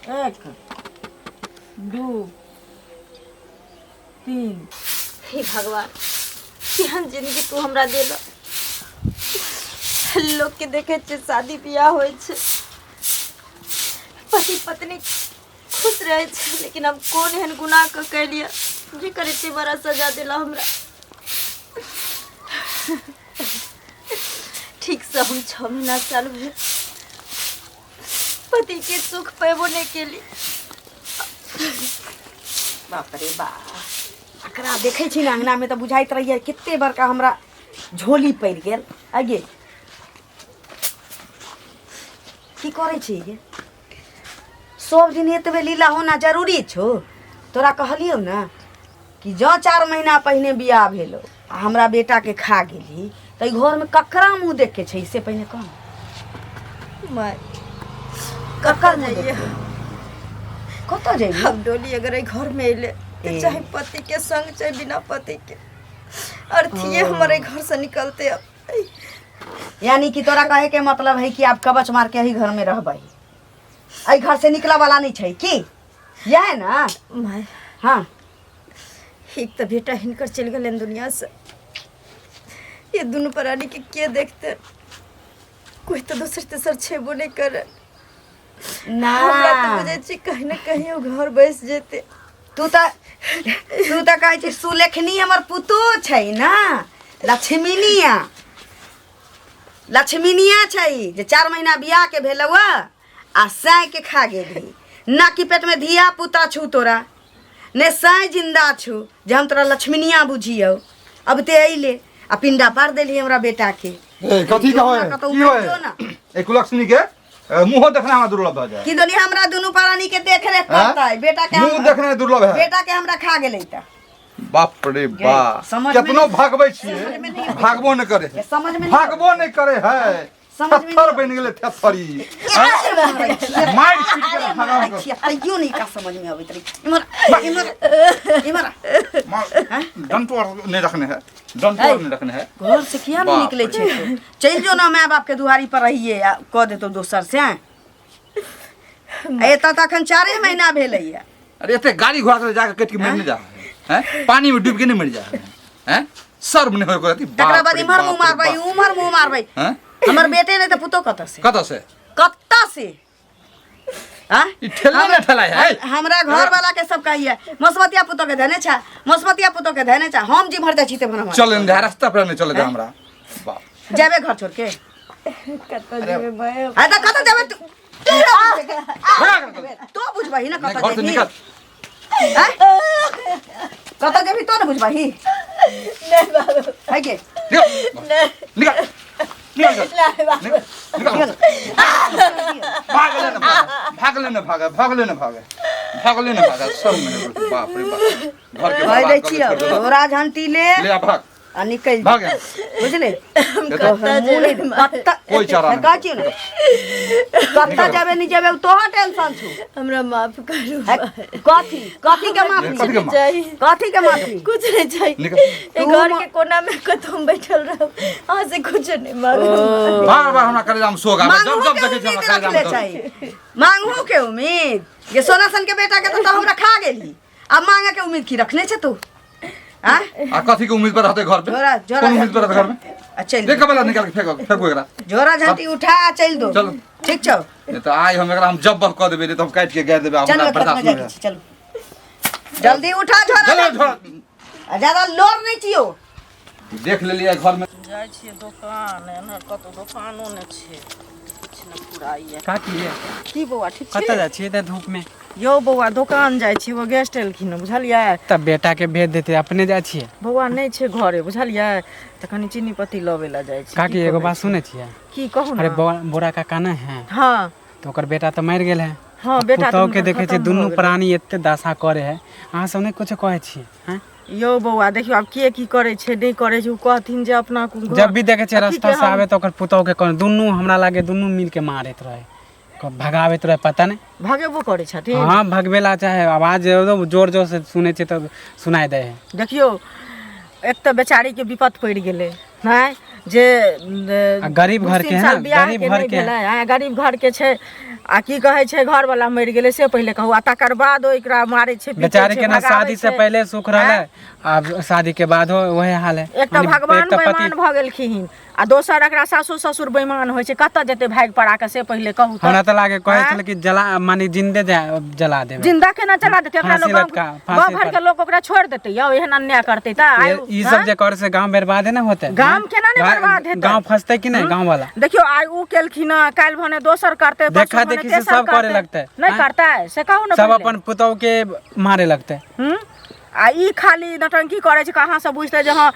एक, दू, तीन। हे भगवान, केहन जिंदगी तू हमरा देल। लोग के देखे छियै शादी बियाह होइ छै, पति पत्नी खुश रहै छै, लेकिन हम कोन एहन गुनाह कऽ केलियै जेकर एते बड़ा सजा देला हमरा। ठीकसँ हम 6 महीना साल भरि पतिके सुख पेबो नहि केली। बाप रे बा, एकरा देखै छी ने अङ्गनामे तऽ बुझाइत रहैए कते बड़का हमरा झोली पड़ि गेल। आगे की करै छी गे? सब दिन एतबे लीला होना जरूरी छौ? तोरा कहलियौ ने कि जँ 4 महीना पहिने बियाह भेलो आ हमरा बेटाके खा गेली तऽ एहि घरमे ककरा मुँह देखके छै, से पहिने कह। माय, ककर मुँह जाइए? देखके? कतऽ जइए? हम डोली अगर एहि घर में अयले तऽ ए। चाहे पति के संग चाहे बिना पति के, अर्थिए हमर एहि घर से निकलते अब। यानी कि तोरा कहे के मतलब है कि आप कवच मार के एही घर में रहबै, एहि घर से निकले वाला नहीं छै की? यह है ना? माय। हाँ। एक तऽ बेटा हिनकर चलि गेलनि दुनिया से, ये दुनू प्राणी के के देखते? कोई तऽ दोसर तेसर छेबो नहि करे। ना, हमरा तऽ बुझै छी कहीं ने कहीं ओ घर बसि जेतै। तू तऽ कहै छी सुलेखनी हमर पुतोह छै ना, लक्ष्मीनिया, लक्ष्मीनिया छै जे 4 महीना बियाह के भेलौ आ साय के खा गेली। ना कि पेट में धिया पुता छू तोरा, ने साय जिंदा छू जे हम तोरा लक्ष्मीनिया बुझियौ। अब ते अइले आ पिंडा पार देली हमरा बेटा के। ए, कथी के होय? कतौ की होय? जो ना। ए कुलक्षणी के मुंहो देखना हमरा दुर्लभ भऽ जाय। की दुनिया हमरा दुनू प्राणी के देख रेख हैं? करतै? बेटा के मुंह देखना दुर्लभ है। बेटा के हमरा खा गेलै तऽ बाप रे बा, समझ में केतनो नहीं- भागबै छियै, समझ में नहीं आबै। भागबो नहि करे है। समझ में नहीं भागबो नहि करे है। समझ में नहीं थेथर आबै। बनि गेलै थेथरी, मारि पीट के भगाओ के। तैयो नहीं का समझ में अबैत रही। इम्हर, इम्हर, इम्हर। डंटो आर नहि रखने है, डंटो आर नहि रखने है। घर से किया नहीं बाप निकले छे तू? चलि जो ना, माय बाप के दुआरी पर रहिए आ कऽ देतौ दोसर से। आ एतऽ तऽ अखन 4 महीना भेलैया। अरे एते गाड़ी घोड़ा से जाके कटि के मरि नहि जा है, हैं? पानी में डूब के नहीं मर जा है, हैं? शर्म नहीं होय को। तकरा बाद इम्हर मुँह मारबै, उम्हर मुँह मारबै। हैं? हमर बेटे नहीं तऽ पुतोह कतऽ से? कतऽ से? कतऽ से? हाँ? ई ठेला ने ठेला है। हमरा घर वाला के सब कहिए मसमतिया पुतोह के धने छा, मसमतिया पुतोह के धने छा। हम जिम्हर जाइ छी ते हमरा चल ने रास्ता पर नहीं चले दे हमरा बाप। जेबे घर छोड़ के? कतऽ जेबै माय? आ तऽ कतऽ जेबे तू? तू ना बुझबे। भगा कर। तो बुझबही ना नहीं, कतऽ घर से जेबही। निकल। आँय? कतऽ जेबही तो ने बुझबही। नहि बाबू। है गे? निकल, निकल, निकल, नहि बाबू। निकल, भागले ने भागे, भागले ने भागे, भागले ने भागे, भागले ने भागे। सब में बाप रे बाप, घर के कहि दै बर्बाद कऽ छियौ, के छोड़ि देलक। झोरा झंटी ले ले आ भाग। आ निकलि भाग। बुझले? कतऽ जेबै माय? कतऽ? कोई चारा नहीं। कहै छियौ ने, कतऽ जेबै नहि जेबै ओ तोहर टेंशन छौ। हमरा माफ करू। है, कथी कथी के माफी? कथी के माफी? चाही। कथी के माफी? कुछ नहीं चाहिए। निकल। ए घर के कोना में कतौ हम बैठल रहब, अहाँ से कुछ नहीं मांगब। बार बार हमरा कलेजा में सोग आबै, जब मांगहो जब के देखै छी उम्मीद हमरा कलेजा रखले में दर्द। छै, मांगहो के उम्मीद ये सोना सन के बेटा के तो हमरा खा गेली, अब मांगे के उम्मीद की रखने छे तू? आँ? आ कथी के उम्मीद पर रहते घर पे? झोरा झोरा कोन उम्मीद पर रहते घर में? आ चल देख वाला निकाल के फेंको, फेंको एकरा। झोरा झंटी उठा आ चल दो। चलो। ठीक छौ? नहीं तो आइ हम एकरा हम जब्बर कऽ देबै, नहीं तो हम काटि के गाड़ि देबै, आब चल हमरा खेत में बर्दाश्त जाके नहि छी, चलो जल्दी उठा झोरा। चलो झंटी। झोरा। आ ज्यादा लोर नहीं छियो। देख लेलियै घर में। जाइ छियै दोकान, एम्हर कतहु दोकानो नहि छै, किछु नहि फुराइए। काकी ये। की बौआ, ठीक छी? कतऽ जाइ छियै एते धूप में? यौ बौआ, दोकान जाइ छी, एगो गेस्ट एलखिन हँ, बुझलियै? तब बेटा के भेज देते, अपने जाइ छियै? बौआ नहि छै घरे, बुझलियै? तऽ कनि चीनी पत्ती लबै लए जाइ छी। काकी, की एगो कहै बात छी? सुनै छियै? की कहू अरे ने। बोरा काका नहि है? हँ। तऽ ओकर बेटा तऽ मरि गेल है। हँ, बेटा तऽ पुतहु के हुनकर देखै छियै खतम भऽ दुनू गेलै। प्राणी एते दशा करे है, अहाँ सब नहि कुछो कहै छियै? हैं? यौ बौआ, देखियौ आब के की करै छै नहि करै छै, ओ कहथिन जे अपना घर- जब भी देखै छियै अथी रास्ता के से हम- आबै तऽ ओकर पुतहु के कहै, दुनू हमरा लागे दुनू मिल के मारैत रहै, भगाबैत रहै, पता नहि। भगेबो करै छथिन? हँ, भगबे ला चाहे आवाज एकदम जोर जोर से सुनै छियै तब सुनाइ दै है। देखियौ, एक तऽ बेचारीके विपत पड़ि गेलै, नहि जे आ गरीब दू घर तीन के है साल ना, बियाह गरीब के घर नहि के है। भेलै, आँय, गरीब घर के छै आ की कहै छै घर वाला मरि गेलै से पहिले कहू आ तकर बाद ओकरा मारै छै पीटै बेचारे छै, के ना भगाबै शादी से छै। पहले सुख रहले आब शादी के बाद हो वही हाल है एक तऽ माने भगवान एक तऽ पति बेईमान भऽ गेलखिन आ दोसर एकरा सासुर ससुर बेईमान होइ छै कतऽ जेतै भागि पड़ा कऽ से पहिले कहू तऽ हमरा तऽ लागे कहै आँय? छलै कि जला माने जिंदे जला देबै जिंदा केना चला देतै एकरा फांसी लोग लटका, गाँव फांसी घर पर। के लोग ओकरा छोड़ि देतै यौ एहन अन्याय करतै तऽ आइ ई सब जे करे से गांव बर्बाद है ना होते गाम केना नहि बर्बाद हेतै? गांव फंसते कि नहीं गांव वाला देखियौ आइ उ केलखिन हँ, काल्हि भने दोसर करतै परसू देखा भने देखी से तेसर सब करे करतै। लगतै, नहि आँय? करतै से कहू ने सब पहिले। अपन पुतोह के मारे लगते हूँ? आ ई खाली नौटंकी करै छै कहाँ से बुझतै जे हँ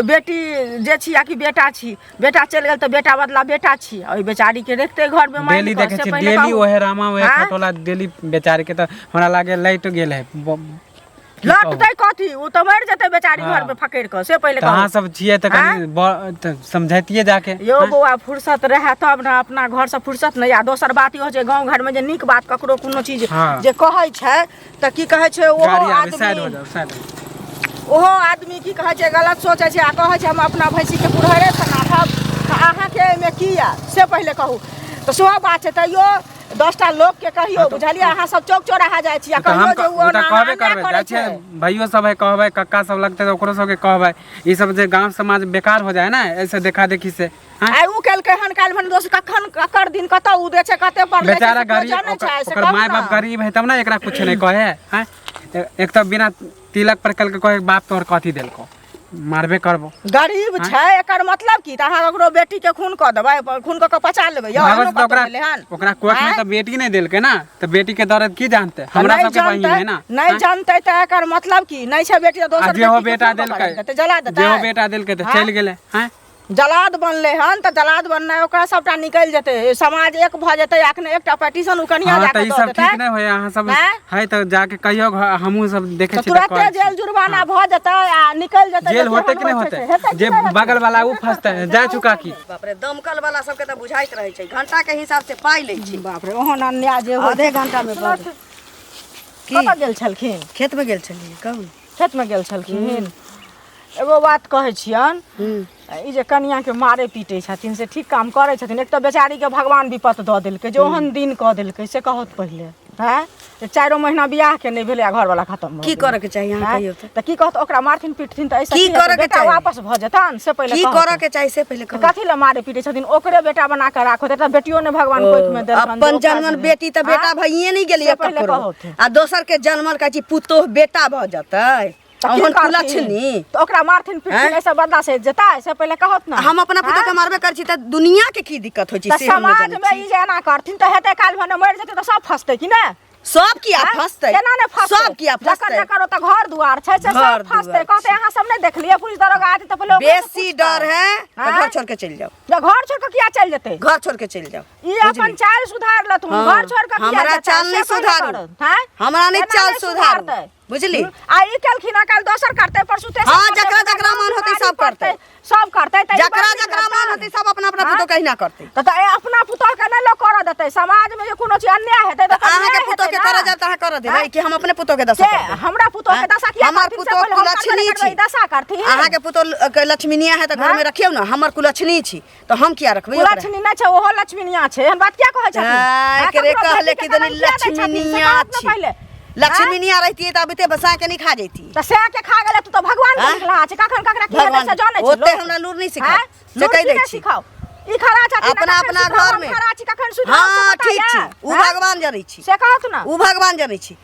बेटी जे छी आ कि बेटा छी बेटा चलि गेल तऽ बेटा बदला बेटा छी आ ओहि बेचारीके रखतै घरमे मानि डेली कऽ देखे से छी पहिले डेली कहू। ओहे रामा ओहे आँय? खटोला डेली बेचारे के तऽ हमरा लागे लैट गेल है की कहू? लौटतै कथी ओ तऽ मरि जेतै बेचारी हाँ। घरमे फकड़ि कऽ से पहिले तऽ अहाँ कहू सब छियै तऽ कनि तऽ समझैतियै जाके यौ बौआ फुर्सत रहए तब ने अपना घरसँ फुर्सत नहि आ दोसर बात इहो छै गाँव घरमे जे नीक बात ककरो कोनो चीज हाँ। जे कहै छै तऽ की कहै छै ओहो गाड़ी आबे साइड हो आदमी जाओ साइड हो जाओ। ओहो आदमी की कहै छै गलत सोचै छै आ कहै छै हम अपना भैंसीके पुरहरेसँ नाथब तऽ अहाँके एहिमे की यऽ से पहिले कहू तऽ सेहो बात छै तैयो 10टा लोकके कहियौ बुझलियै अहाँ सब चौक चौराहा जाइ छी आ तऽ हम कहियौ जे ओ ओ तऽ ओना कहबे अन्याय करबै करै जाइ छियै छै भाइयो सब है कहबै कक्का सब लगतै तऽ ओकरो सबके कहबै ई सब जे गांव समाज बेकार हो जाए ना ऐसे देखा देखी से हाँ? आइ उ केलकै हन काल्हि भने दोस्त कखन ककर दिन कतऽ उ दै छै कते पर लै छै बेचारा से केओ गरीब जानै छै से ओकर कहू माय ना। बाप गरीब है तब ना एकरा कुछ नहीं कहे हैं एक तऽ बिना तिलक पर कल के कहे बाप तोहर कथी देलको मारबे करबो गरीब छै एकर मतलब की तऽ अहाँ ककरो बेटी के खून कऽ देबै खून कऽ कऽ पचा लेबै यौ भागवत एहनो तऽ कतौ ओकरा भेलै हन ओकरा कोख में आँय? तऽ बेटी नहीं देलकै ना तऽ बेटी के दर्द की जानते हमरा नहि सबके बहिन जानतै है ना नहि आँय? जानतै तऽ एकर मतलब की नहि छै बेटी तऽ आ दोसर जे हो बेटी के बेटा खून कऽ कऽ देलकै रखि देतै जला जे देतै हो बेटा देलकै तऽ आँय? चलि गेलै हैं जलाद बनलै हन तऽ जलाद बननाइ ओकरा सबटा निकलि जेतै समाज एक भऽ जेतै अखने एकटा पिटीशन ओ कनिया हाँ जाकऽ तऽ ई दऽ सब देतै ठीक नहि होय अहाँ सब आँय? है तऽ जाके कहियो हमहूँ सब देखै तऽ छी तऽ तुरते कहै छी। जेल जुर्माना भऽ जेतै आ निकलि जेतै जेल जे होतै केहन कि नहि होइ छै होतै से। हेतै कि जे नहि हेतै? बगल वाला उ फंसतै जा चुका की बाप रे दमकल वाला सबके तऽ बुझाइत रहै छै घंटा के हिसाब से पाइ लै छै बाप रे ओहन अन्याय जे होइ आधे घंटा मे बंद। की कतऽ गेल छलखिन खेत में गेल छलियै कहू खेतमे गेल छलखिन एगो बात कहै छियनि ई जे कनियाके मारै पीटै छथिन से ठीक काम करै छथिन एक तऽ बेचारीके भगवान विपत दऽ देलकै जे ओहन दिन कऽ देलकै से कहत पहिले आँय जे 4 महीना बियाहके नहि भेलै आ घरवला खतम भऽ की गेलै। करऽ के चाही अहाँ आँय? कहियौ तऽ तऽ की कहत ओकरा मारथिन पीटथिन तऽ एहिसँ की की हेतै? करऽ के बेटा चाही? वापस भऽ जेतनि से पहिले की कहत। करऽ के चाही से पहिले तऽ कहू कथी लए मारै पीटै छथिन ओकरे बेटा बना कऽ राखो एकटा बेटियो ने भगवान कोखिमे देलकनि जे अपन ओकरा जनमल से- बेटी तऽ बेटा आँय? भइए नहि गेलै से पहिले ककरो कहौथिन। आ दोसर के जनमल कहै छी पुतोह बेटा भऽ जेतै तऽ की ओहन करथिन? कुलक्षणी तऽ ओकरा मारथिन पीटथिन आँय? एहिसँ बदला से जेतै से पहिले कहत ने हम अपना पुतोह के मारबे करै छी तऽ दुनिया के की दिक्कत होइ छै तऽ से हम नहि समाज जनै मे छी ई जे एना करथिन तऽ हेतै काल्हि भने मरि जेतै तऽ सब फसतै कि नहि सब किया आँय? फसतै केना नहि फसतै सब किया जकर फसतै जकर ओतऽ घर दुआर छै से घर सब फसतै दुआर कहतै अहाँ सब नहि देखलियै पुलिस दरोगा आते तऽ पहिले ओकरे से बेसी पूछतै। डर है तऽ आँय? घर छोड़ के चलि जाओ जे घर छोड़ कऽ किया चलि जेतै घर छोड़ के चलि जाओ ई अपन चाल सुधार लथुन हाँ, घर छोड़ कऽ किया हमरा जेतै? चाल से नहि पहिले सुधारू। करत, आँय? हमरा नहि केना चाल नहि सुधारू सुधारतै? बुझली आ ई केलखिन हँ काल्हि दोसर करतै परसू तेसर हाँ, करतै, जकरा हुनका जकरा गाँव मन होतै दुआरी सब करतै। सब करतै तऽ ई जकरा बड़ नीक जकरा मन लगतनि। होतै सब अपना अपना हाँ? पुतोह के अहिना करतै तऽ तऽ ए अपना पुतोह के नहि लोक करऽ देतै समाज मे जे कोनो चीज अन्याय हेतै तऽ अहाँके अन्याय पुतोह के हेतै करऽ ना। जायब तऽ अहाँ करऽ देबै आँय? कि हम अपने पुतोह के दशा से करबै हमरा पुतोह के दशा किया हमर करथिन से पुतोह पहिले हम करबै कुलक्षणी ने करबै, छी। ई दशा करथिन अहाँके पुतोह के लक्ष्मीनिया है तऽ घर में रखियौ ने हमर कुलक्षणी छी तऽ हम किया रखबै ओकरा? कुलक्षणी नहि छै ओहो लक्ष्मीनिया छै एहन बात किया कहै छथिन आँय, आँय, एकरे ककरो कहले बेटी कि के दनी कलंक किया दै छथिन, से लक्ष्मीनिया कहत ने छी पहिले लक्ष्मीनिया रहितियै तऽ अबिते बसा के नहि खा जैती तऽ सएह के खा गेलै तू तऽ भगवान के आँय? लिखलहा छै कखन ककरा की हेतै भगवान से जानै छै ओते लोक। हमरा लूर नहि सिखाउ आँय? से लूर कहि की दै नहि छी सिखाउ ई खरा छथिन अपना कखन अपना सुधरब, घर हम में खरा छी कखन सुधरब से हाँ पता ठीक छी यऽ? उ आँय? भगवान जनै छी से कहत ने उ भगवान जनै छी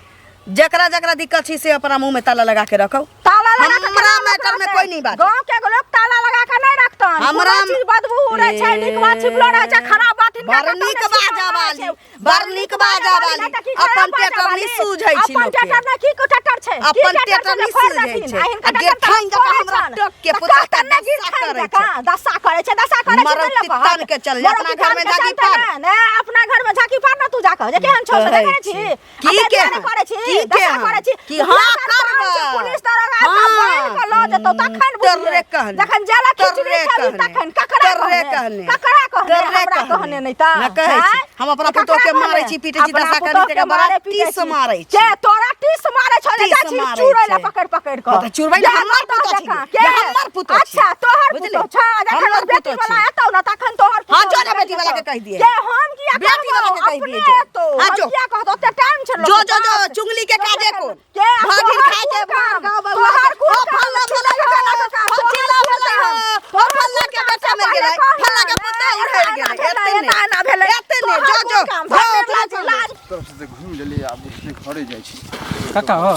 जकरा जकरा दिक्कत छी से अपना मुंह में ताला लगा के रखो ताला लगा के हमरा केना लोक मैटर में रखतै? कोई नहीं बात गांव के लोग ताला लगा के नहीं रखतन हमरा हमरा चीज बदबू उड़ै छै नीक बात छिपलो रहै छै खराब बात हिनका बड़ कतौ नीक नहि छिपल बाजा रहै वाली, छै। बड़ नीक बाजा वाली। नहि तऽ की खराब अपन बाजा टेटर वाली? नहि सूझै छै अपन लोकके। टेटर नहि की टेटर छै की अपन टेटर टेटर छै जे नहि फोड़ि सूझै देथिन? छै। आ हिनका आ टेटर तऽ गिरथाइन जकाँ फोड़ै हमरा छनि। टोक के तऽ पुतोह कहतनि नहि दशा गिरथाइन करै जकाँ, दशा करै छै दशा करै छै मरौ नहि लोक तितान कहत। के चल जा, मरौ अपना घर में तितान के झाँकी चलतै पार। ने, ने अपना घर में झाँकी पार ना तू जाके जे केहन छौ से कहै देखै छी। छी की आ ताहि केहन? दुआरे करै छी की दशा केहन? करै छी की हाँ पुलिस करबै। पुलिस दरोगा आबि कऽ हाँ। बान्हि कऽ लऽ जेतौ तखन तोरे बुझियै कहने। जखन जेलक खिचड़ी तोरे खेबही कहने। तखन ककरा तोरे कहने कहने। ककरा कहने तोरे हमरा कहने। कहने कहले नहि तऽ ना कहै छी। आँय? हम अपना ककरा पुतोह के कहले? मारै छी, पीटै छी, अपना दशा करै पुतोह छी, के बड़ा मारै पीटै टीस छी। मारै छी। के तोरा टीस मारै छौ जे टीस जाइ छी मारै चूरै ला छै। पकड़ पकड़ कऽ हँ तऽ चुरबै ला जा हमर कतऽ पुतोह छी। जकाँ, जे के? हमर पुतोह छी। अच्छा तोहर बुझली? पुतोह छौ जखन हमर बेटी पुतोह वाला छी। एतौ ने तखन तोहर हाँ, पुतोह जो ने निकलि बेटी वाला के जेतौ। कहि दिहे। के हम किया बेटी वाला के कहबौ? कहि दिहे अपने जो। एतौ हाँ, हम जो। किया कहतौ ओते टाइम छै जो लोक जो जो पास। चुंगली के काजे कोन के आ भागिन तोहर खाय के कोन काम? गाँव बउआ तोहर कोन हो काम? फल्ला चुड़ैल भेलै वाला के काम, हो तोहर चिल्ला कोन भेलै काम? हो फल्ला के बेटा मरि गेलै फल्ला के पुतोह उड़ै गेलै एते ने एना भेलै एते ने जो जो काम हो अपना लाज लाज तरफ से घुमि लेलियै आब जे छै घरे जाइ छी। कतऽ हो?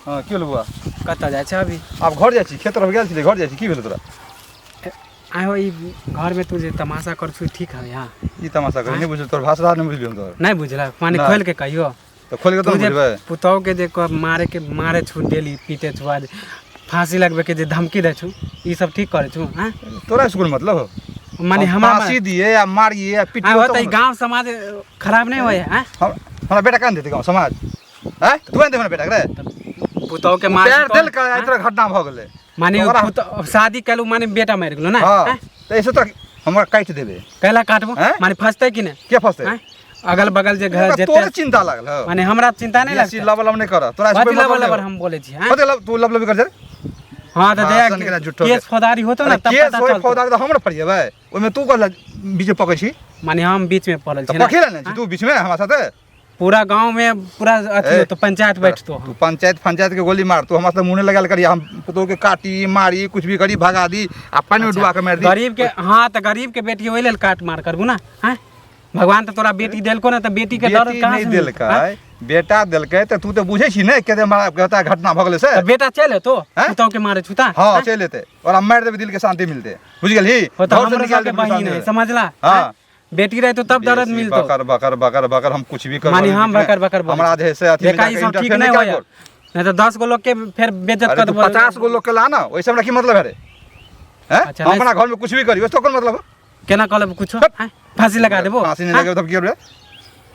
हँ, की भेल बौआ? कतऽ जाइ छै अभी? आब घर जाइ छी, खेत तरफ गेल छलियै, घर जाइ छी। की भेल तोरा? आइ हो, ई घरमे तू जे तमाशा कर छु ठीक है यहाँ? ई तमाशा करी नहि बुझल तोर भाषा, नहि बुझलियै हम तोहर। नहीं बुझलक माने? नहि। खोलि के कहियो। तऽ खोलि कऽ तू तऽ जे बुझबै। पुतहु के जे मारे के मारे छु डेली, पीटे छु, आज फांसी लगबे के जे धमकी दै छु, ई सब ठीक करे छु? हाँ? तोरा स्कूल मतलब हो माने हम हमरा फांसी दिए या मारिए या आइ पिटिए हो तऽ ई गांव समाज खराब नहीं होय हैं? हमरा बेटा कान देते गाँव समाज? हैं, तू आनि दे हमरा बेटा के रे। पुतहु के मारे पैर देलकै, आइ तोरा घटना भऽ गेलै। माने ओकरा- पुतहु शादी केलू माने बेटा मरि गेलो ना? हँ। हैं? तऽ ऐसे तोरा हमरा काटि देबे। कैला काटबो? हैं? माने फंसतै कि नहि? के फंसतै? हैं? अगल बगल जे घर ओकरा जेते तोरे चिंता लागल हौ। माने हमरा चिंता नहीं बेसी लगता। लब लब नहि कर तोरा। कथी लबर लबर हम बोले छी? हैं? कथी लब तू लब लब कर रे? हाँ तऽ भाषण जया केना झूठो के। केस फौजदारी होतो ना अरे तब केस पता होय चलतो। फौजदारी तऽ हम ने फरिएबै ओहिमे, तू कहला बीच में पकड़ छी। माने हम बीच में पड़ल तऽ छी ना? पकड़े ने छी तू बीच में हमरा साथे। पूरा गांव में पूरा अथी ए, होतो, पंचायत बैठतो। तू पंचायत पंचायत के गोली मार। तू हमरा से मुँह लगाल करी, हम पुतोह के काटी मारी कुछ भी करी, भगा दी आ पानी में डुबा के मार दी। गरीब के, हाँ तऽ गरीब के बेटी ओहि लेल काट मार करबू ना? हैं? भगवान तऽ तोरा बेटी देलको ना तऽ बेटी के दर्द बेटी कहाँ नहि से मिलतौ? देलकै हैं? बेटा देलकै तऽ तू तऽ बुझै छी ने कते हमरा कते घटना भऽ गेलै से। तऽ बेटा चलि एतो? हैं? पुतोह के मारे छुता? हाँ, चलि एतै और हम मारि देबै, दिल के शांति मिलतै, बुझि गेलही? हो तऽ घर से हमरो निकालि सबके देबै, बहिन शांति है मिलतै। समझला? हाँ। हैं? बेटी रहे तो तब दर्द बेसी मिलतो। बकर बकर बकर बकर, हम कुछ भी करबै। माने हम बकर बकर बोलै हमरा छी। जे से अथी में देखा, ई जाके सब ठीक इंटरफेयर नहीं नहि होया, कर। नहीं तो 10 गो लोग के फिर बेइज्जत अरे कर तू देबो। 50 गो लोग के ला ना, ओहिसे हमरा की मतलब है रे? हैं? अच्छा, हम नहीं- अपना घर में कुछ भी करी, ओहिसे कोन मतलब? केना कऽ लेबो कुछो? हट। हैं? फांसी लगा देबो? फांसी नहीं हैं? लगेबो तब की करबै?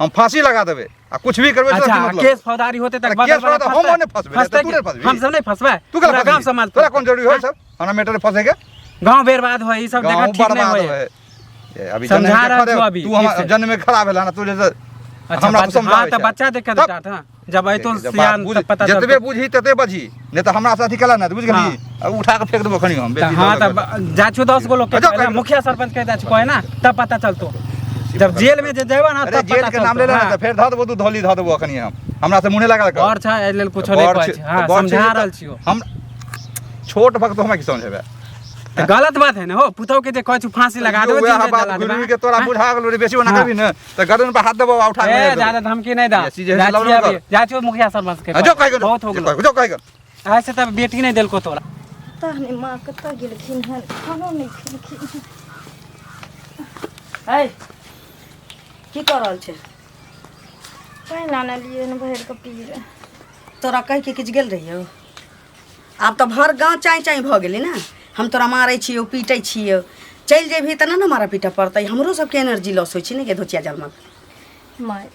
हम फांसी लगा देबै आ कुछ भी करबै, अच्छा की मतलब? केस फौजदारी होते तक अरे बगल केस वाला फौजदारी हम फंसतै? नहि फंसबै, फंसतै तू नहि फंसबही। हम सब नहीं फंसबै, तू केना पूरा गांव फंसबही? समाज। तोरा कोन जरूरी हो सब हमरा मैटर फंसे के? गांव बर्बाद होय, ई सब देखा गाँव ठीक नहीं बर्बाद होय। होय। ए, अभी समझा जन्म के रहल खड़े छौ अभी, तू ठीक हम से। जन्म में खराब भेला ना तू जैसे। अच्छा हमरा तू हाँ समझाबै तऽ छै। बच्चा देख के तब- डांट, हाँ जब अयतो जब बात सियान बुझ- तब पता जतबे चलतौ। बुझही तते बजही, नहीं तऽ हमरा से अथी केला ना, बुझ गेलही? आ उठा के फेंक देबो खनी हम तऽ बेसी हाँ दौड़ तऽ जाइ छौ 10 गो लोग के अच्छा, पहिले कहि- मुखिया सरपंच के जाइ छौ कहे ना तब पता चलतो। जब जेल में जे जेबा ना अरे तब जेल पता के नाम ले चलतो। ले ना हाँ। तऽ फेर धऽ देबो, तू धौली धऽ देबो अखनी हम। हमरा से मुँह लगा कर। बड़ छै, एहि लेल कुछो नहि बड़ कहै छै- छै। हाँ, बड़ छै समझा तऽ रहल छियौ। हम छोट भक्त, हमरा की समझेबै? तऽ गलत बात है ने हो, पुतहु के जे कहै छौ फांसी लगा देबो, वएह जिंदे बात जला देबै। घुरि के तोरा हाँ? बुझा गेलो रे, बेसी ओना हाँ। करबी ने तऽ गर्दन पर हाथ देबो आ उठा के ए मारि देबो। ज्यादा धमकी नहीं दा। बेसी जे है जाइ से छियै लवलव अभी, जाइ छियौ मुखिया सरपंच के हाँ, जो कहि बहुत हो गेलो। जो कहि। ऐसे तऽ बेटी नहीं देलको तोरा। पता नहि माँ कतऽ गेलखिन हन, खानो नहि खेलखिन हन। है, की कऽ रहल छै? पानि आनलियै हन भरि कऽ पीबै। तोरा कहि के किछु गेल रहियौ? आब तऽ भर गाँव चाँय चाँय भऽ गेलै ने, हम तोरा मारै छियौ पीटै छियौ। चलि जेबही तऽ नहि ने मारऽ पीटऽ पड़तै? हमरो सबके एनर्जी लॉस होइ छै ने गे धोचिया जलमक। माय,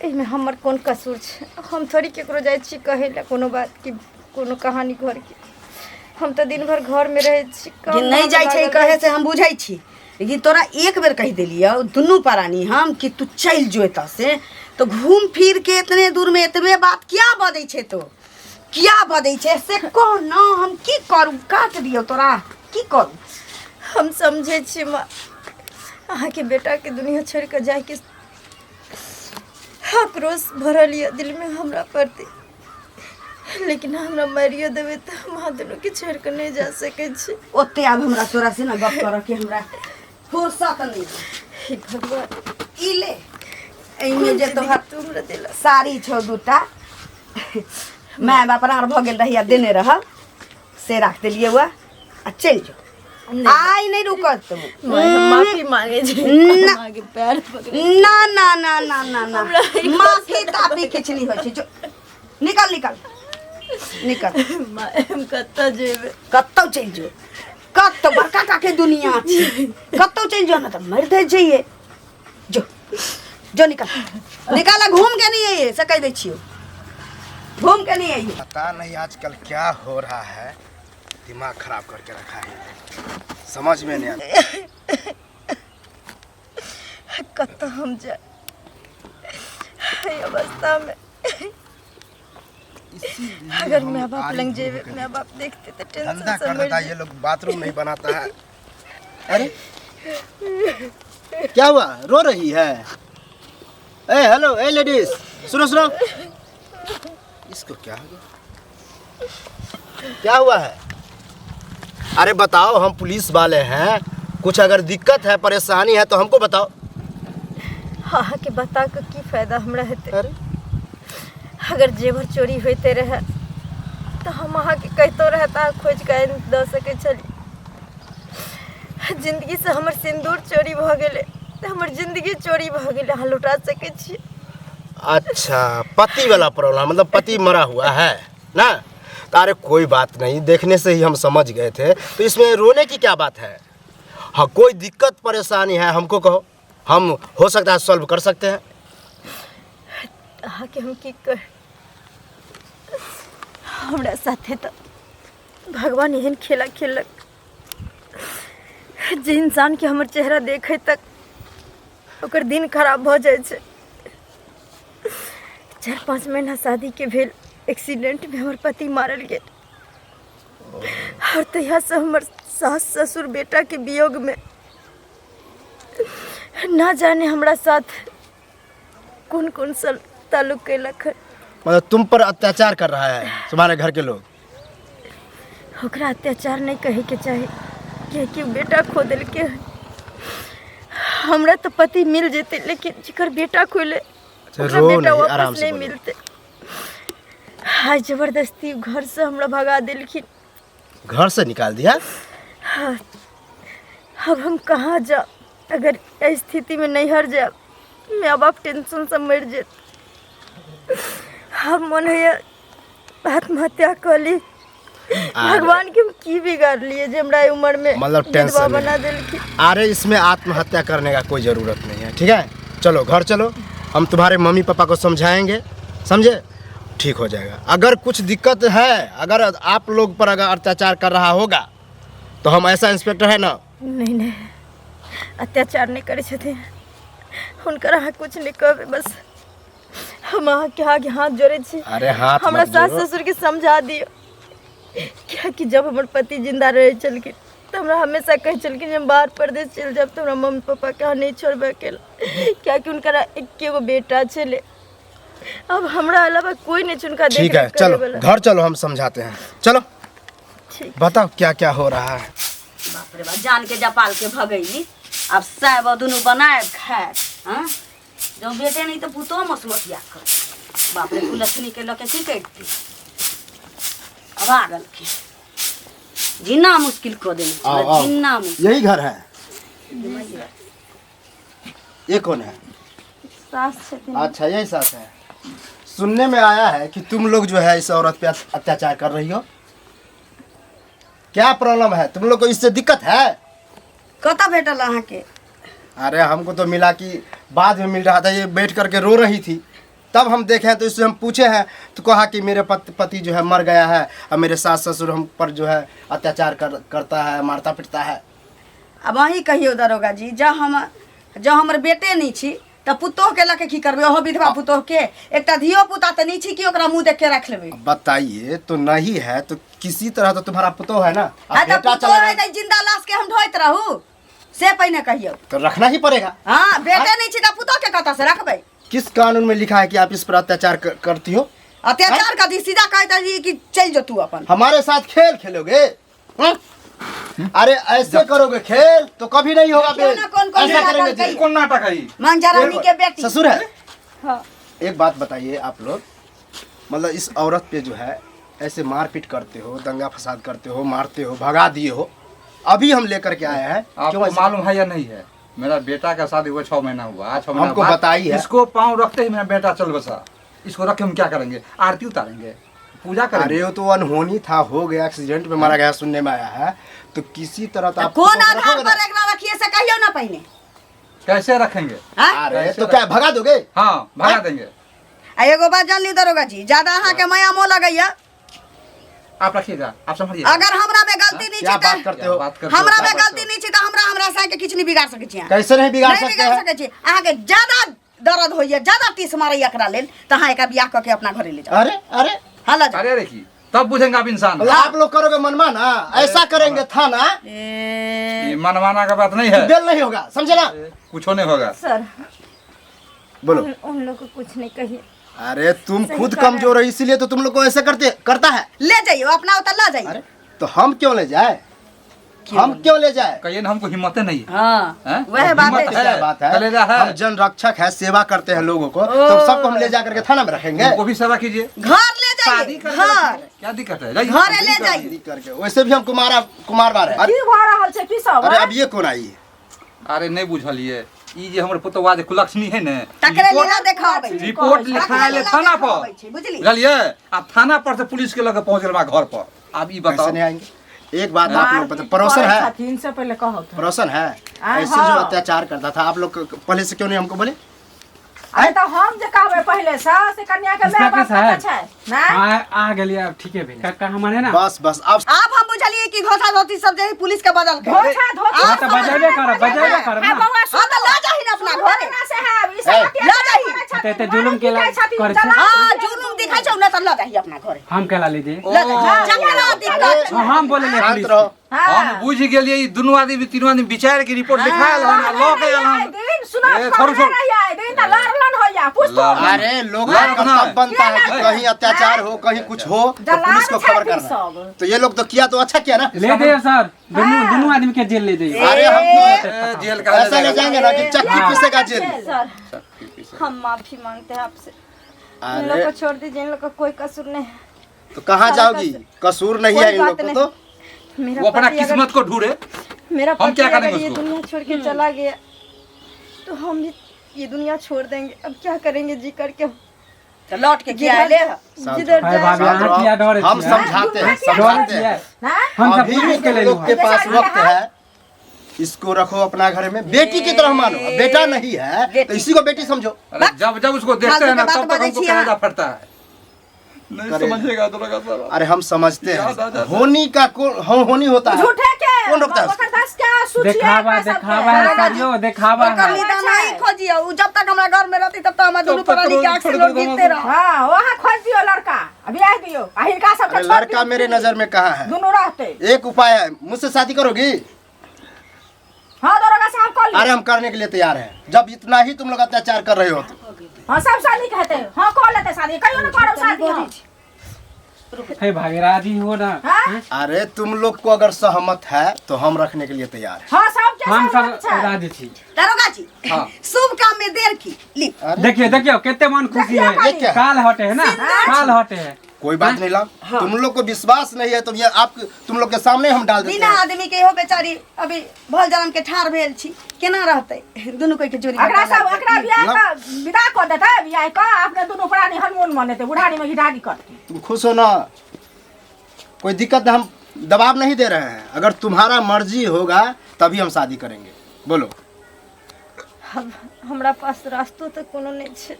एहिमे हमर कोन कसूर छै? हम थोड़ी केकरो जाइ छी कहै लए कोनो बात कि कोनो कहानी घरके। हम तऽ दिन भरि घरमे रहै छी, जे काम नहि धाममे जाइ छै लागल कहे रहै से हम बुझै छी, लेकिन तोरा एक बेर कहि देलियौ दुनू प्राणी हम कि तू चलि जो एतऽ से, तऽ घूम फिर के एतने दूरमे एतबे बात किया बजै छै तो? किया बजै छै से कह न, हम की करू? काट दियौ तोरा? की करू? हम समझै छी माँ, अहाँके बेटाके दुनिया छोड़ि कऽ जाइके आक्रोश भरल यऽ दिलमे हमरा प्रति, लेकिन हमरा मारियो देबै तऽ हम अहाँ दुनूके छोड़ि कऽ नहि जा सकै छी। ओते आब हमरा तोरा से ना गप करऽ के हमरा फुर्सत नहि। हे भगवान! ई ले, एहिमे जे तोहर तू हमरा देला। साड़ी छौ दूटा, माय बाप रार भऽ गेल रही आ देने रह, से राख देलियै वएह, आ चलि जो, आइ नहि रुकत तू। माय, हम माफी मांगे छी। ना। अहाँके पैर पकड़े। ना ना ना ना ना ना। हमरा ई माफी ताफी किछु नहि होइ छै। जो, निकल निकल निकल। माय, हम कतऽ जेबै? कतौ चलि जो, कतौ, बड़का टाके दुनिया छै, कतौ चलि जो ना तऽ मरि धरि जइए। जो जो, निकल निकल, आ घूम के नहीं आइए से कहि दै छियौ, घूम के नहीं आइए। पता नहीं आजकल क्या हो रहा है, दिमाग खराब करके रखा है, समझ में नहीं आता। कतऽ हम जाय एहि अवस्थामे। इसीलिए अगर हम माय बाप आरी लग गुरु जेबे, के माय बाप देखते तऽ टेंशन धंधा से कर मरि देता है जेबै। ये लोग, बाथरूम नहीं बनाता है। अरे क्या हुआ, रो रही है? ए हेलो, ए लेडीज, सुनो सुनो, इसको क्या हो गया, क्या हुआ है? अरे बताओ, हम पुलिस वाले हैं, कुछ अगर दिक्कत है परेशानी है तो हमको बताओ। अहाँके बता कऽ की फायदा हमरा हेतै? अरे अगर जेवर चोरी होइते रहए तऽ हम अहाँके कहितो रहए तऽ अहाँ खोजि कऽ आनि दऽ सकै छलियै। जिन्दगीसँ हमर सिन्दूर चोरी भऽ गेलै तऽ हमर जिन्दगी चोरी भऽ गेलै, अहाँ लौटा सकै छियै? अच्छा, पति वाला प्रॉब्लम, मतलब पति मरा हुआ है ना? तो अरे कोई बात नहीं, देखने से ही हम समझ गए थे, तो इसमें रोने की क्या बात है। हाँ, कोई दिक्कत परेशानी है हमको कहो, हम हो सकता है सॉल्व कर सकते हैं। अहाँके हम की कह, हमरा साथे तऽ भगवान एहन खेला खेलक जे इंसानके हमर चेहरा देखै तक ओकर दिन खराब भऽ जाइ छै। 4-5 महीना शादीके भेल, एक्सीडेंटमे हमर पति मारल गेल और तहियासँ हमर सास ससुर बेटाके वियोगमे ना जाने हमरा साथ कोन कोन सा ताल्लुक केलक है। मतलब तुम पर अत्याचार कर रहा है तुम्हारे घर के लोग? ओकरा अत्याचार नहीं कहे के चाही, कियाकि बेटा खो देलके है। हमरा तो पति मिल जेते, लेकिन जेकर बेटा खोले अच्छा, ओकरा रो बेटा नहीं, वापस आराम से नहीं बोलो। मिलते। आज जबरदस्ती घर से हमरा भगा देलखिन। घर से निकाल दिया? हाँ, अब हम कहाँ जाब? अगर एहि स्थिति में नैहर जायब, माय बाप टेंशन से मरि जेत। हम मन होइए आत्महत्या कऽ ली। भगवान के हम की बिगाड़ लिए जे हमरा एहि उम्र में मतलब विधवा टेंशन में। बना देलखिन। अरे इसमें आत्महत्या करने का कोई ज़रूरत नहीं है, ठीक है? चलो घर चलो, हम तुम्हारे मम्मी पापा को समझाएंगे, समझे? ठीक हो जाएगा। अगर कुछ दिक्कत है, अगर आप लोग पर अगर अत्याचार कर रहा होगा तो हम ऐसा इंस्पेक्टर है ना। नहीं नहीं, अत्याचार नहीं करै छथिन, हुनकर अहाँ कुछ नहीं कहबै, बस हम अहाँके आगे हाथ जोड़ै छी। अरे हाथ हमरा मत सास जोड़ो। ससुरके समझा दियौ, कियाकि जब हमर पति जिंदा रहै छलखिन तऽ हमरा हमेशा कहै छलखिन जे हम बाहर परदेश चलि जायब तऽ हमरा मम्मी पापाके अहाँ नहि छोड़बै अकेला, कियाकि हुनकर एके गो बेटा छलै, अब हमरा अलावा कोई नहीं छै हुनका ठीक है, देखरेख करे चलो वाला। घर चलो, हम समझाते हैं, चलो। ठीक। बताओ क्या क्या हो रहा है। बाप रे बाप, जान के जपाल के भगैली, आब साहेब दुनू बनायब खायब। हाँ, जब बेटे नहीं तो पुतो मसमतिया कर। बाप रे, कुलक्षणी के लके की करती, अब आ गल के जीना मुश्किल कऽ देने आओ, छलै, आओ। जीना मुश्किल। यही घर है? ये कौन है? सास छथिन। अच्छा, यही सास है। सुनने में आया है कि तुम लोग जो है इस औरत पे अत्याचार कर रही हो, क्या प्रॉब्लम है तुम लोग को? इससे दिक्कत है? कतऽ भेटल अहाँके? अरे हमको तो मिला कि बाद में मिल रहा था, ये बैठ करके रो रही थी, तब हम देखे हैं तो इससे हम पूछे हैं तो कहा कि मेरे पति जो है मर गया है और मेरे सास ससुर हम पर जो है अत्याचार करता है, मारता पीटता है। आब अहीं कहियौ दरोगा जी, जँ हमर बेटे नहि छी तऽ पुतोहके लऽ के की करबै? ओहो विधवा पुतोहके एकटा धियो पुता तऽ नहि छी कि ओकरा मुँह देख के राखि लेबै। बताइए तो नहीं है तो किसी तरह तो तुम्हारा पुतोह है ना? अब हाँ, तऽ बेटा पुतोह चला है गया तऽ जिंदा लाश के हम ढोइत रहू से पहिने कहियौ। तो रखना ही पड़ेगा। हाँ, बेटे नहीं छी तऽ पुतोह के कतऽ से रखबै? किस कानून में लिखा है कि आप इस पर अत्याचार करती हो? अत्याचार कथी, सीधा कहता जी कि चलि जो तू अपन। हमारे साथ खेल खेलोगे? हम्म? अरे ऐसे करोगे खेल तो कभी नहीं होगा देखियौ बेल। ना कौन-कौन ऐसा नाटक करेंगे करी। जी। कोन नाटक है ई? मांझा रानी के बेटी ससुर है। हाँ। एक बात बताइए आप लोग, मतलब इस औरत पे जो है ऐसे मारपीट करते हो, दंगा फसाद करते हो, मारते हो, भगा दिए हो, अभी हम लेकर के आए हैं। क्यों आपको ऐसे? मालूम है या नहीं है, मेरा बेटा का शादी हुआ 6 महीना हुआ, आज 6 महीना हमको बाद बताई है। इसको पाँव रखते ही मेरा बेटा चल बसा, इसको रख के हम क्या करेंगे? आरती उतारेंगे, पूजा करेंगे। अरे वो तो अनहोनी था, हो गया, एक्सीडेंट में मारा गया सुनने में आया है, तो किसी तरह तो आप कोन तो आधार रखोगे पर ना? एकरा रखिए से कहियौ ना पहिने। कैसे रखेंगे? हाँ? अरे कैसे तो क्या भगा दोगे? हाँ, भगा देंगे। आ एगो बात जान ली दरोगा जी, ज्यादा अहाँ के माया मोह लगैया। आप रखिएगा, आप संभालिए। अगर हमरा में गलती नहीं क्या छै बात करते हो? क्या बात करते हो? हमरा में क्या बात गलती नहीं छै तऽ हमरा हमरा आशा के किछु नहीं बिगाड़ सकै छी अहाँ। कैसे नहीं बिगाड़ नहीं सकते बिगाड़ हैं? सकै छी। अहाँके ज्यादा दर्द होइए, ज्यादा टीस मारैया एकरा लेल, तऽ अहाँ एकरा बियाह कऽ के अपना घरे ले जाउ। अरे अरे हाँ लऽ जाउ। अरे अरे की तब बुझेंगे आप इंसान। मतलब आप लोग करोगे मनमाना, ऐसा करेंगे थाना ये मनमाना का बात नहीं है, बेल नहीं होगा, समझे ना? कुछो नहीं होगा। सर बोलो। उन लोग को कुछ नहीं कहिए। अरे तुम खुद कमजोर हो, इसीलिए तो तुम लोग को ऐसे करते करता है। ले जाइयो अपना ओतऽ लऽ जाइयो। अरे तो हम क्यों ले जाए, हम क्यों ले जाए? कहिए ना हमको हिम्मतें नहीं है। हाँ हैं? वह बात हिम्मत है। है, क्या बात है, कलेजा है। हम जन रक्षक है, सेवा करते हैं लोगों को, तो सबको हम ले जा करके थाना में रखेंगे। उनको भी सेवा कीजिए, घर ले शादी जाइए, करके घर रखिए। क्या दिक्कत है, जाइए। घरे ले जाइए। शादी करके वैसे भी हम कुमारा कुमार बार है। की भऽ रहल छै की सब? अरे अब ये कौन आई है? अरे नहीं बुझलिए, ई जे हमर पुतौआ जे कुलक्षणी है ने, तकरे लीला देखाबै। रिपोर्ट लिखायल है थाना पर, बुझली? बुझलिए? आब थाना पर से पुलिस के लगे पहुंच गेल बा घर पर। आब ई कैसे बताओ नहीं आएंगे? एक बात आप लोग पता, पड़ोसन है, छथिन से पहले कहत। पड़ोसन है, ऐसे जो हाँ। अत्याचार करता था आप लोग पहले से क्यों नहीं हमको बोले? अरे तऽ हम जे कहबै पहिले से से कन्या के माय बाप साहब। कतऽ छै? नहि आ गेलियै आब ठीके भेल काका हमर है ना। बस बस अब आब हम बुझलिए कि घोसा धोती सब जे है पुलिस के बदल के। धोछा धोती हाँ, तऽ बजेबे करब, बजेबे करब ना। आ बौआ हाँ तऽ लऽ जाही ने अपना घरे। साहेब ई सब ए, लऽ जाही। तऽ एते जुलुम केला करै छै। हाँ जुलुम दिखाई छौ ने तऽ लऽ जाही अपना घरे। हम केला ले जइयै? लऽ जाही। जकरा दिक्कत हाँ, हम बोललियै शांत पुलिस रहो। हम बुझि गेलियै ई दुनू आदमी तीनू आदमी विचार के रिपोर्ट लिखायल हन आ लऽ के आयल हन। दिन सुना ए, छोड़ू, छोड़ू। आइ दिन तऽ लड़लन होइया पूछ तो। लड़लन। अरे लोग का लड़ना कर्तव्य है। बनता है कि कहीं अत्याचार हो, कहीं कुछ हो तो दलाल पुलिस को खबर छथिन करना। सब। तो ये लोग तो किया तो अच्छा किया ना। ले जइयै सर, दुनू दुनू आदमी के जेल ले जइयै। अरे हम तो ए, जेल कहाँ ऐसा ले जाएंगे ना कि चक्की पीसेगा जेल में। सर हम माफी मांगते हैं आपसे, इन लोग अरे को छोड़ दीजिए, इन लोग का कोई कसूर नहीं है। तो कहाँ जाओगी, कसूर नहीं है इन कोई लोग बात को नहीं। तो। मेरा वो अपना पति अगर- किस्मत को ढूंढे। मेरा हम क्या पति अगर करेंगे ये उसको? दुनिया छोड़ के चला गया तो हम भी ये दुनिया छोड़ देंगे। अब क्या करेंगे जी करके? तऽ लौट के किया एले हँ? जिधर भाई जाए भाभी शांत अहाँ किया रहो। डरे हम छियै? समझाते हैं, डरे समझाते छियै? हैं। हम सब अभी पुलिस के तुम ले लोग के लू। पास वक्त है, इसको रखो अपना घर में, बेटी की तरह मानो। अब बेटा नहीं है तो इसी को बेटी समझो। अरे जब जब उसको देखते हैं ना फालतू के तब बात तक हमको बजै छी कलेजा अहाँ। फटता है। नहीं करेगा। समझेगा तो लगा सारा। अरे हम समझते याद आ हैं, जाता है। होनी का कौन होनी होता है, झूठे के कौन रोकता है उसको? ओकर दस के आंसू छियै देखावा एकरा सबके। देखावा है सर, देखावा ओकर है। निदान अहीं खोजियौ। उ जब तक हमरा घर में रहती तब तक हमरा दुनू तब तक प्राणी के आँख से छोड़ लोग दो गिरते रह। हाँ वहाँ खोज दियो लड़का, आ बियाह दियो आ हिनका सबके अरे छोड़ लड़का दियो। मेरे नजर में कहाँ है? दुनू रहते। एक उपाय है, मुझसे शादी करोगी? हाँ दरोगा साहब कर अरे हम करने के लिए तैयार हैं, जब इतना ही तुम लोग अत्याचार कर रहे हो तो। हाँ सब शादी कहते हाँ कर लेते शादी, कहियो ना करब शादी हम। हे भाभी राजी हो ना? हाँ? अरे तुम लोग को अगर सहमत है तो हम रखने के लिए तैयार हैं। हाँ सबके हम सहमत सब छै। राजी छी। दरोगा जी हाँ। शुभ काम में देर की ली। अरे देखिए देखियो कितने मन खुशी है। ये क्या है? काल हटे है ना, काल हटे है। कोई बात नहीं लाओ, तुम लोग को विश्वास नहीं है तो ये आप तुम लोग के सामने हम डाल देते बिना हैं। आदमी के इहो बेचारी अभी भल जन्म के ठार भेल छी, केना रहतै? दुनू कोई के जोड़ी एकरा बता सब एकरा बियाह ला। के विदा कऽ देतै, बियाह कऽ अपने दुनू प्राणी हनमून मनेतै, बुढ़ारी में घिढारी करतै। तुम खुश हो ना, कोई दिक्कत नहीं, हम दबाव नहीं दे रहे हैं, अगर तुम्हारा मर्जी होगा तभी हम शादी करेंगे। बोलो। अब हमरा पास रास्तो तो कोनो नहीं छै।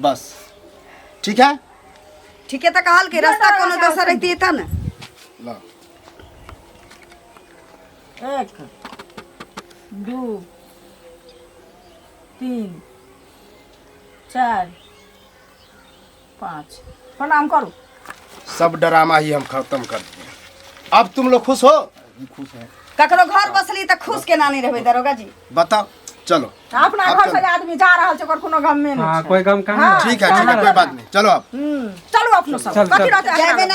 बस ठीक है, ठीके तऽ कहल के रास्ता कोनो दोसर रहितियै तऽ ने। लाओ। 1 2 3 4 5 प्रणाम करू। सब ड्रामा ही हम खत्म कर दिए, अब तुम लोग खुश हो? खुश है। ककरो घर बसली तऽ खुश केना नहीं रहबै दरोगा जी? बताओ। चलो अपना अब घर से चलो। आदमी जा रहल छै, ओकर कोनो गमे नहीं हाँ छै। कोई गम कहाँ? ठीक है ठीक है, कोई बात नहीं, चलो अब चलू अपनो सब चल, कथी चल। रहतै जाबे अंगना में? ने।